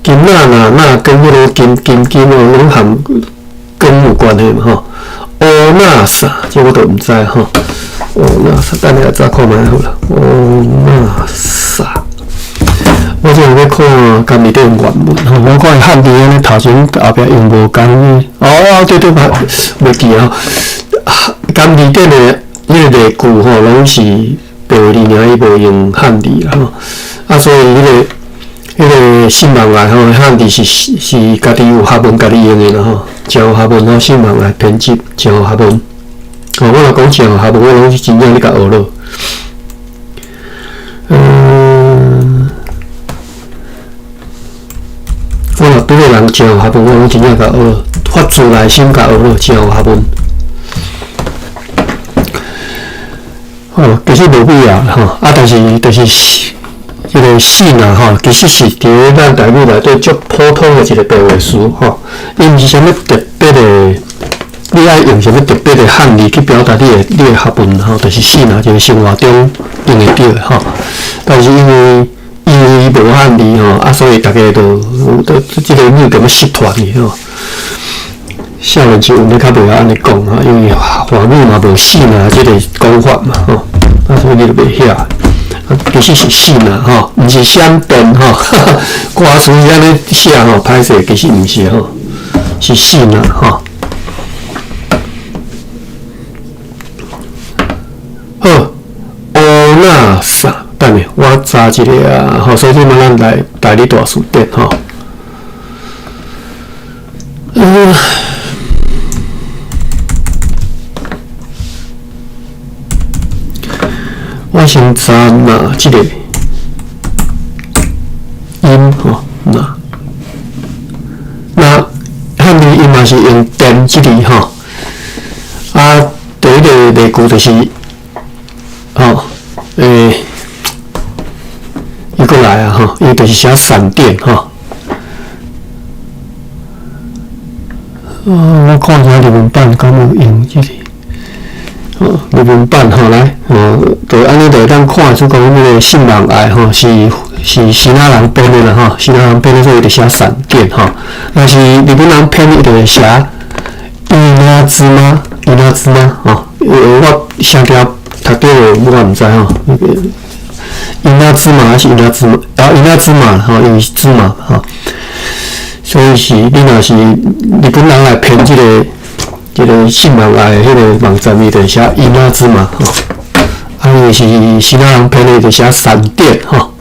Speaker 1: 金那那那根彼个金金金哦，攏含根有關係嘛吼。烏那啥，這我都毋知吼。烏那啥，等下再看覓好啦。烏那啥，我這欲看甘字頂原文吼，我看伊漢字按呢頭前後壁用無仝。哦，對對，袂記吼。甘字頂的彼個例句吼，攏是白話字爾，伊無用漢字啦吼。啊，所以彼個信望愛吼，漢字是家己有學問，家己用的啦吼。真有學問吼，信望愛編輯真有學問。吼，我若講真有學問，我攏是真正咧共學落。我若拄個人真有學問，我攏真正共學落，發自內心共學落，真有學問。吼，其實無必要吼，啊，但是就是這个信啊吼，其實是佇咱台語內底足普通的一个白話詞吼，伊毋是啥物特別的，你愛用啥物特別的漢字去表達你的學問吼，就是信啊，一個生活中用會著的吼。但是因為無漢字吼，啊，所以逐家都這个語咁失傳去吼。少年時陣你較袂曉按呢講吼，因為華語嘛無信啊這個講法嘛吼，啊，所以你就袂曉。啊，其實是信啊吼，毋是閃電吼，歌詞是按呢寫吼，歹勢，其實毋是吼，是信啊吼。好，烏那啥，等下我查一下啊，吼，所以這擺咱來台語大辭典吼。我先查若這个音吼，若那漢字音嘛是用電這字吼，啊，第一个例句就是吼，伊閣來啊吼，伊就是寫閃電吼。我看一下日文版敢有用這个。哦，日文版吼來，哦，就按呢就會當看出講，彼个信望愛吼是支那人編的啦吼，支那人編的，所以就寫閃電吼。若是日本人編的，伊就會寫伊那芝麻，伊那芝麻吼。我聲調讀對無，我毋知吼。那个伊那芝麻還是伊那芝麻？啊，伊那芝麻吼，因為是芝麻吼。所以是你若是日本人來編這个。這个信望愛的彼个網站，伊就寫伊那芝麻吼，啊，因為是支那人編的，就寫閃電吼。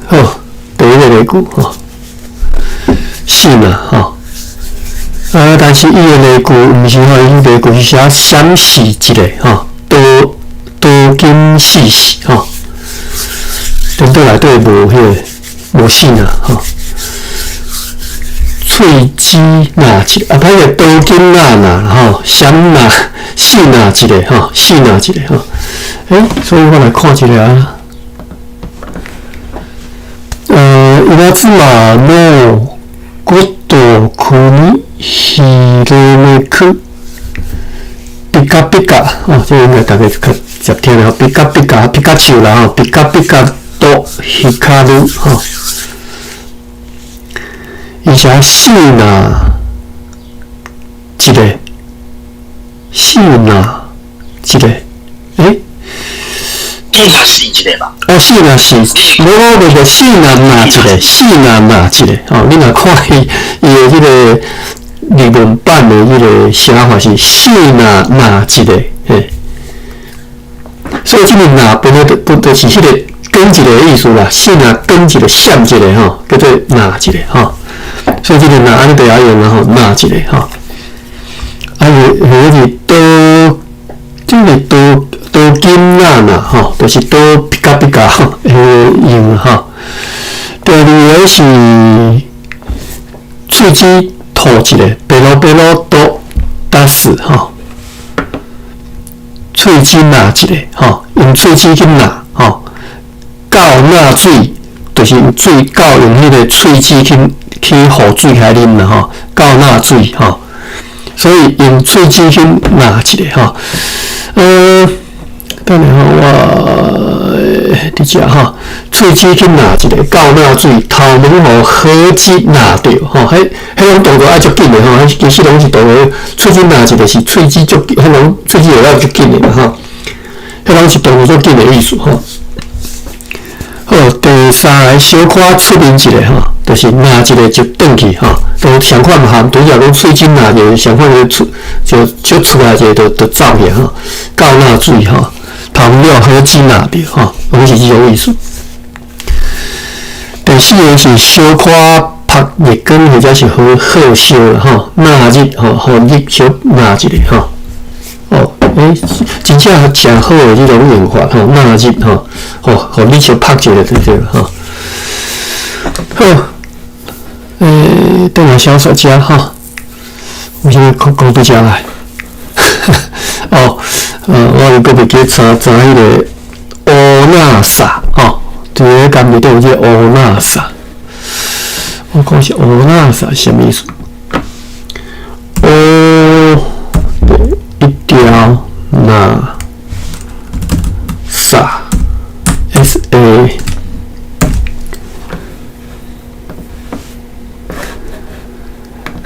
Speaker 1: 好，第一个例句吼，信啊吼，啊，但是伊的例句毋是吼，伊例句是寫閃示一个吼，多金四四吼，顛倒內底無彼个無信啊吼。喙喙舌若一个，啊，歹势刀金若若吼，闪若四若一个吼，四若一个吼。欸，所以我来看一下啊。稲妻のごとくにひらめくピカピカ，哦，這個應該大家較常聽啦，ピカピカ，皮卡丘啦吼，ピカピカと光る吼。伊寫四若一個，四若一個，欸？
Speaker 3: 四若四一個吧？
Speaker 1: 哦，四若四，無無無，四若若一個，四若若一個，哦，你若看伊伊的彼個日文版的彼個寫法是四若若一個，嘿。所以這個若本來就本就是彼個光一個的意思啦，四若光一個閃一個吼，叫做若一個吼。所以這個若按呢就會用啦吼，若一個吼。啊，或者是刀，這個刀。刀金若若吼，就是刀ピカピカ吼，彼个用吼。第二个是喙舌吐一个，ペロペロと出す吼，喙舌若一个吼，用喙舌去若吼，到若水，就是用水到用彼个喙舌去去予水來啉啦吼，到若水吼，所以用喙舌去若一个吼，等下吼，我佇遮吼，喙舌去若一个，到若水，頭毛予火舌若著吼，彼彼種動作愛足緊的吼，彼其實攏是動作，喙舌若一個是喙舌足緊，彼攏喙舌會了足緊的啦吼，彼攏是動作足緊的意思吼。好，第三个小可出面一下吼，就是若一個就轉去吼，都相款嘛，拄則講喙舌若一個，相款就出就就出來一個就就走去吼，到若水吼。頭了好舌若著吼，攏是這種意思。第四個是小可曝日光或者是好好燒啦吼，若日吼，予日小若一个吼。哦，欸，真正誠好的這種用法吼，若日吼，予日小曝一下就對了吼。好，欸，等下小說遮吼，有啥物講講到遮來？哦。我又閣袂記查查彼个烏納薩吼，佇咧甘內底有這個烏納薩，我講是烏納薩啥物意思？烏一條納薩 S A，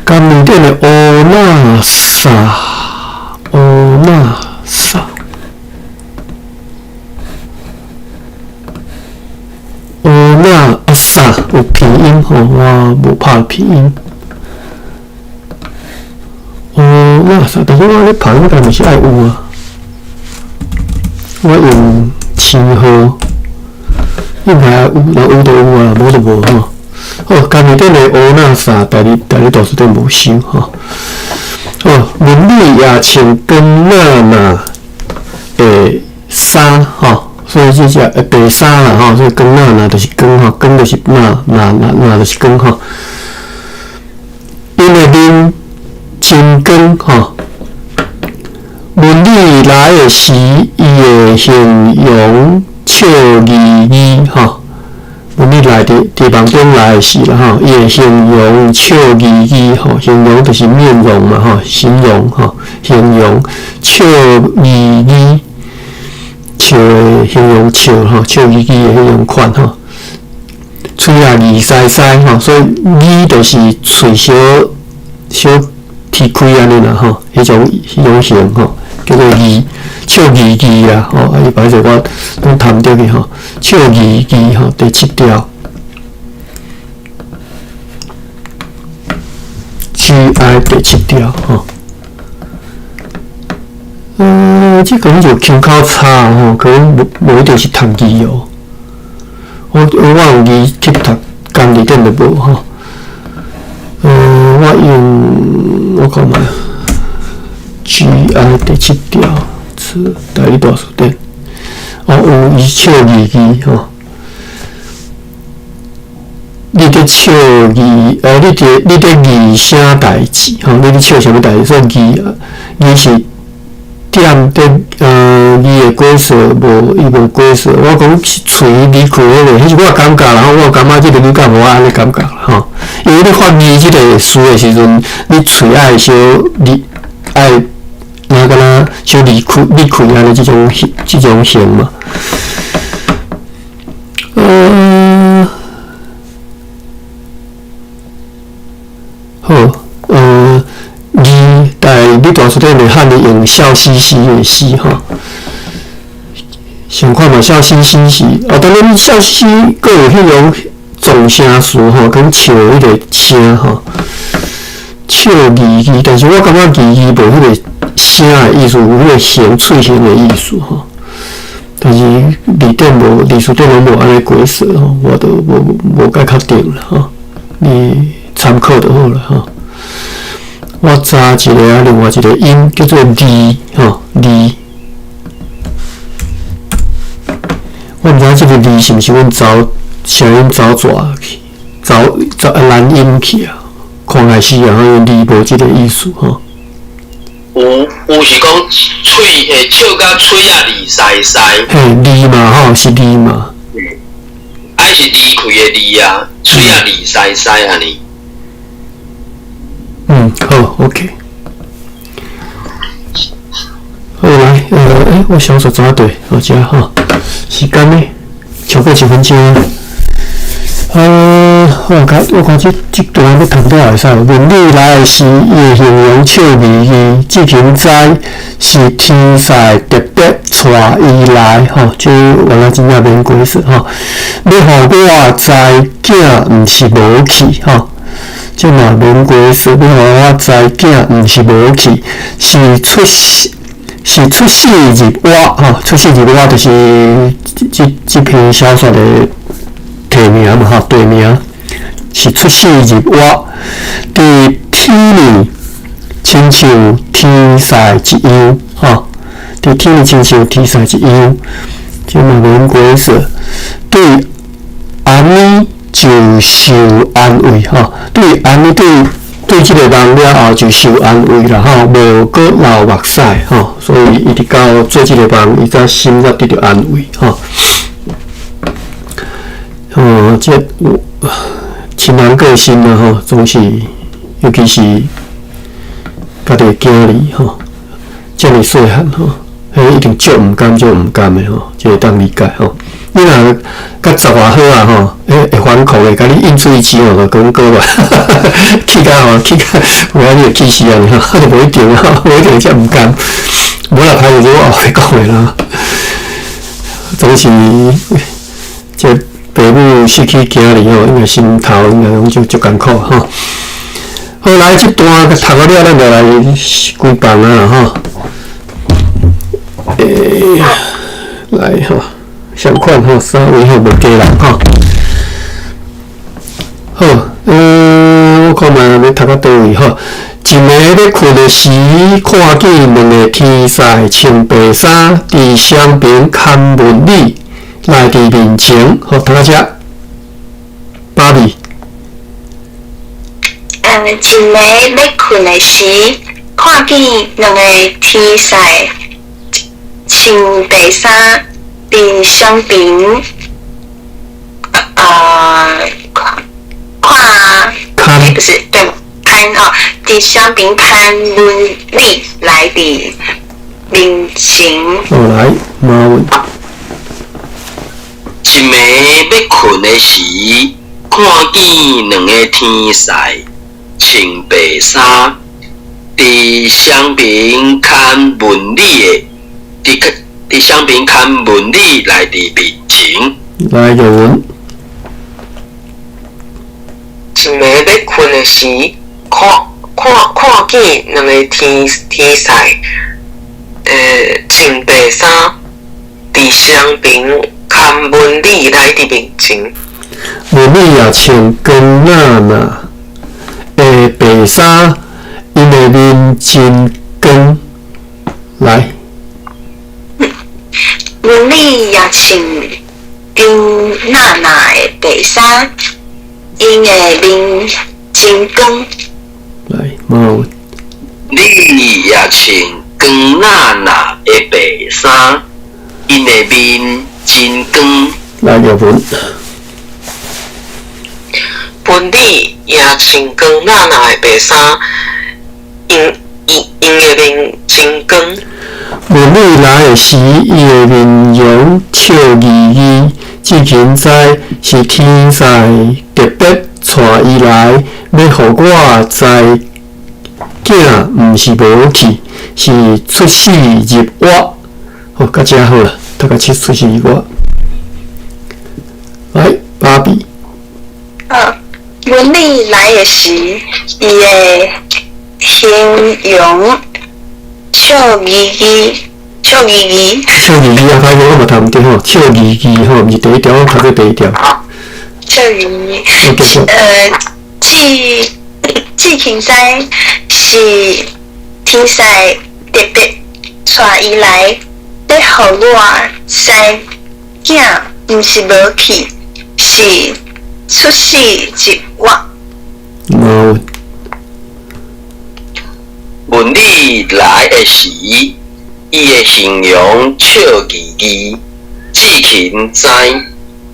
Speaker 1: 甘內底的烏納薩，烏納薩。烏納阿薩有拼音吼，我無拍拼音。烏納薩，但是我咧拍應該毋是愛有啊。我用星號，應該有，若有就有啊，無就無吼。好，家己頂个烏納薩，台日台日大辭典無收吼。哦，文理也穿光若若的衫吼。所以這只白衫啦吼，所以光若若就是光吼，光就是若若若若就是光吼。𪜶的面真光吼，文理來的時，伊的形容笑嘻嘻吼。文理來佇佇夢中來的時啦吼，伊的形容笑嘻嘻吼，形容就是面容嘛吼，形容吼，形容笑嘻嘻。笑的形容笑吼，笑嘻嘻的彼種款吼，喙仔二腮腮吼，所以耳就是喙小小提開按呢啦吼，彼種彼種型吼，叫做耳笑嘻嘻啦吼，啊伊歹勢我攏談著去吼，笑嘻嘻吼，第七條，G I 第七條吼。這可能就腔口差吼，可能無無一定是讀字哦。我我用字去讀，工字典就無吼。我用我看覓，G I 第七條，是台語大辭典。哦，有伊笑嘻嘻吼。你伫笑字，你伫字啥代志？吼，你伫笑啥物代志？所以字字是踮伫字的解说无，伊无解说。我讲是喙离开彼个，彼是我感觉啦，吼，我感觉这个语感无按呢感觉啦，吼。因为你发字这个词的时阵，你喙爱小离爱，若敢若小离开离开按呢这种形嘛。好，字，但你大书顶面汉字用笑嘻嘻的嘻吼，想看嘛笑嘻嘻是，哦，当然笑嘻嘻，阁有彼种总声词吼，讲笑彼个声吼，笑字字，但是我感觉字字无彼个声的意思，有彼个形喙形的意思吼。但是字典无，字词典拢无按呢解释吼，我都无介确定啦吼，你参考就好啦吼。我查一个啊，另外一个音叫做字吼，字。我毋知影这个字是毋是阮走声音走蛇去，走走难音去啊？看来是啊，因为字无这个意思吼。
Speaker 3: 有是讲喙会笑甲喙仔离塞塞。
Speaker 1: 嘿，离嘛吼，是离嘛。
Speaker 3: 爱是离开的离啊，喙仔离塞塞按呢。
Speaker 1: 嗯，好，OK。好来，我小说怎对？好遮吼，时间呢？超过1分钟。我看这段要读了会使。问你来时，伊会形容笑眯眯，这间知是天使特别带伊来吼，这原来真正免解释吼。欲予我知囝毋是无去吼，这嘛免解释。欲予我知囝毋是无去，是出世入活吼，出世入活就是这篇小说的题名嘛吼，题名是出世入活，伫天里亲像天使一样吼，伫天里亲像天使一样，这嘛免解释。对按呢就受安慰吼，对按呢对这个梦了后就受安慰啦吼，无阁流目屎吼，所以伊直到做这个梦，伊才心才得著安慰吼。哦，这有亲人过身啊吼，总是尤其是家己的囝儿吼，遮尔细汉吼，彼一定足毋甘，足毋甘的吼，这会当理解吼。你若甲十外好啊吼，会反抗的，共你应喙齿吼，就讲过来，气甲吼，气甲有影你会气死按呢吼，就无一定吼，无一定遮毋甘。无啦，歹势，我后壁讲的啦，总是这爸母失去囝儿吼，应该心头应该拢足艰苦吼。好，来这段读了了，咱就来规房啊吼。来吼，相款吼，三位吼无加人吼。好，我看觅欲读到佗位吼。一暝欲睏的时，看见两个天使穿白衫，伫双爿牵文女来伫面前。好，读到遮。芭比。
Speaker 2: 一暝欲睏的时，看见两个天使穿白衫，伫双爿，看，不是对，牵哦，伫双爿牵文女来伫面前。
Speaker 1: 好，来，马文。
Speaker 3: 一暝欲睏的时，看见两个天使穿白衫，伫双爿牵文女的，伫双爿牵文女来伫面前。
Speaker 1: 来，玉文。
Speaker 4: 一暝欲睏的时，看见两个天使，穿白衫，伫双爿牵文女来伫面前。
Speaker 1: 文女也穿光哪哪的白衫，𪜶的面真光。来。
Speaker 2: 文女也穿光哪哪的白衫， 𪜶的面真光。
Speaker 1: 來，馬文。
Speaker 3: 你也穿光哪哪的白衫，𪜶的面真光。
Speaker 1: 來，玉文。
Speaker 4: 文女也穿光哪哪的白衫，𪜶的面真光。
Speaker 1: 文女來的時，伊的面容笑嘻嘻。志勤知是天使特別帶伊來，欲予我知囝毋是無去，是出死入活。好，到遮好啦，讀到出死入活。來，芭比。
Speaker 2: 文女來的時，伊的形容笑嘻嘻，笑嘻嘻。
Speaker 1: 笑嘻嘻啊，歹勢，我嘛讀毋對吼，笑嘻嘻吼，毋是第一條，我讀做第一條。
Speaker 2: 笑嘻嘻。志勤知是天使特別帶伊來，欲予我知囝毋是無去，是出死入活。
Speaker 1: 無。
Speaker 3: 文女來的時，伊的形容笑嘻嘻，志勤知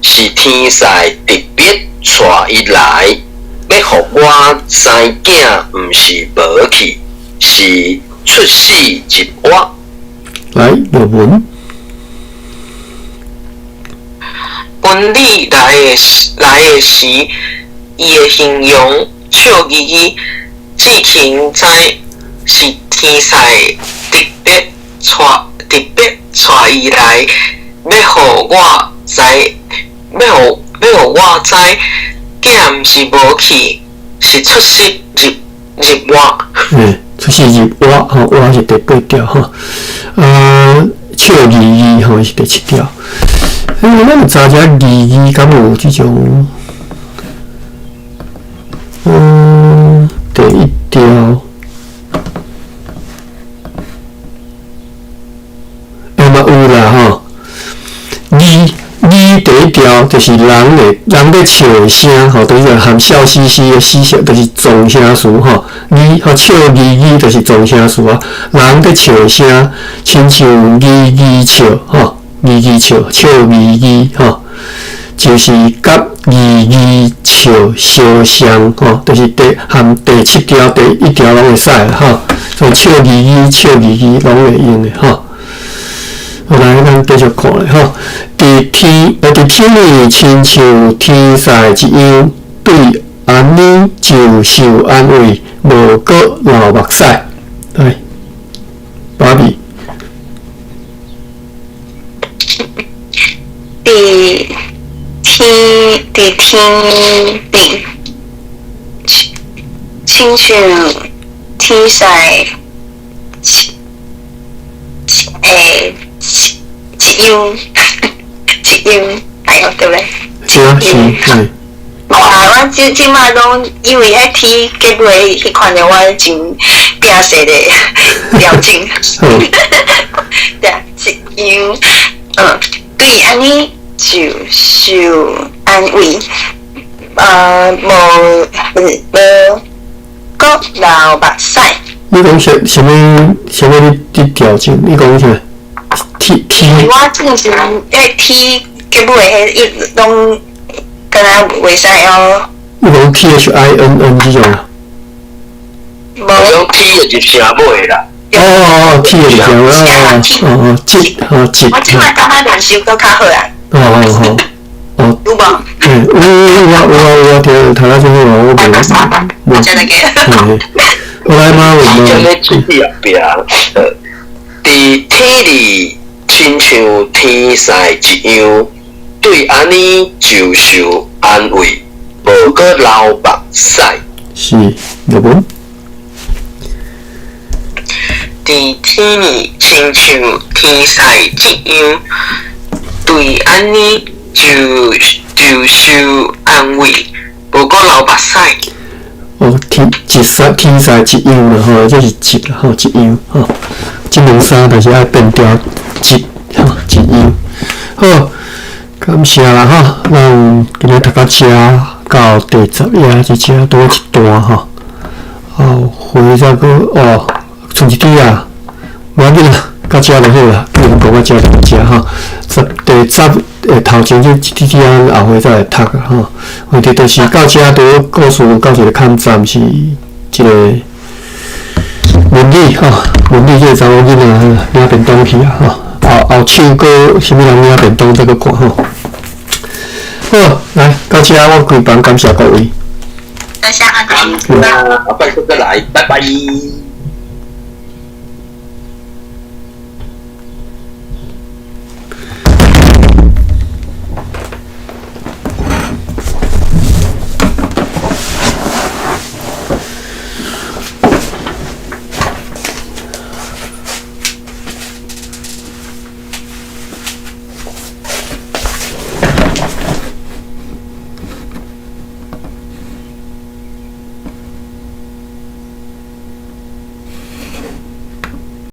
Speaker 3: 是天使特別帶伊來，欲予我知囝毋是無去，是出死入活。
Speaker 1: 來，玉文。
Speaker 4: 文女來的時，伊的形容笑嘻嘻，志勤知是天使特別帶伊來，欲予我知，欲予我知，囝毋是無去，是出死入活。
Speaker 1: 出死入活吼，活是第八條吼。啊，笑嘻嘻吼是第七條。咱有查遮嘻嘻，敢有這種？第一條。嘛有啦吼，字第一條就是人咧笑的聲吼，就是含笑嘻嘻的嘻笑，就是狀聲詞吼。字吼笑嘻嘻就是狀聲詞啊。人咧笑的聲，親像嘻嘻笑吼，嘻嘻笑，笑嘻嘻吼，就是佮嘻嘻笑相像吼，就是含第七條、第一條攏會使吼，所以笑嘻嘻、笑嘻嘻攏會用的吼。來，咱繼續看咧吼。佇天裡親像天使一樣，對按呢就受安慰，無閣流目屎。來，芭比。
Speaker 2: 佇天頂，親像天使一樣，一樣，哎喲，對不對？
Speaker 1: 是啊，是，嗯。
Speaker 2: 啊，我這擺攏因為彼天結尾彼款的，我真拼勢咧調整。對啊，一樣，對，按呢就受安慰，無閣流目屎。
Speaker 1: 你講啥物啥物？你調整？你講啥？T
Speaker 2: 我之前迄 T 結尾彼一攏敢若袂使哦。
Speaker 1: 你講 T H I N N 這種啊？
Speaker 2: 無。
Speaker 3: 講 T 就入聲尾啦。
Speaker 1: 哦，T 就入聲尾哦哦，這哦這。
Speaker 2: 我這擺感覺練習閣較好啊。
Speaker 1: 哦哦哦。
Speaker 2: 有無？
Speaker 1: 有有啊有啊有啊，聽讀到這好啊，我無。
Speaker 2: 我真的記。
Speaker 1: 我來嘛，我
Speaker 3: 們。將咧出去後壁，佇天裡親像天使一樣，對按呢就受安慰，無閣流目屎。
Speaker 1: 是，日本。
Speaker 4: 佇天裡親像天使一樣，對按呢就受安慰，無閣流目屎。
Speaker 1: 哦，天一使天使一樣啦吼，這是一啦吼，一樣吼。這兩三就是愛變調一吼一樣。好，感謝啦吼，咱今日讀到這，到第10頁這遮拄一段吼，後回再閣哦，賰一支啊，無要緊啦，到遮就好啦，既然講到遮就到遮吼。十第十的頭前這一啲啲啊，後回再來讀啊吼。問題就是到遮拄故事到一個坎站是這個文理吼，文理這個查某囡仔領便當去啊吼，後後手閣啥物人領便當再閣看吼。好，來到遮我開房感謝各位。
Speaker 2: 多謝阿
Speaker 3: 感謝，後擺閣來，拜拜。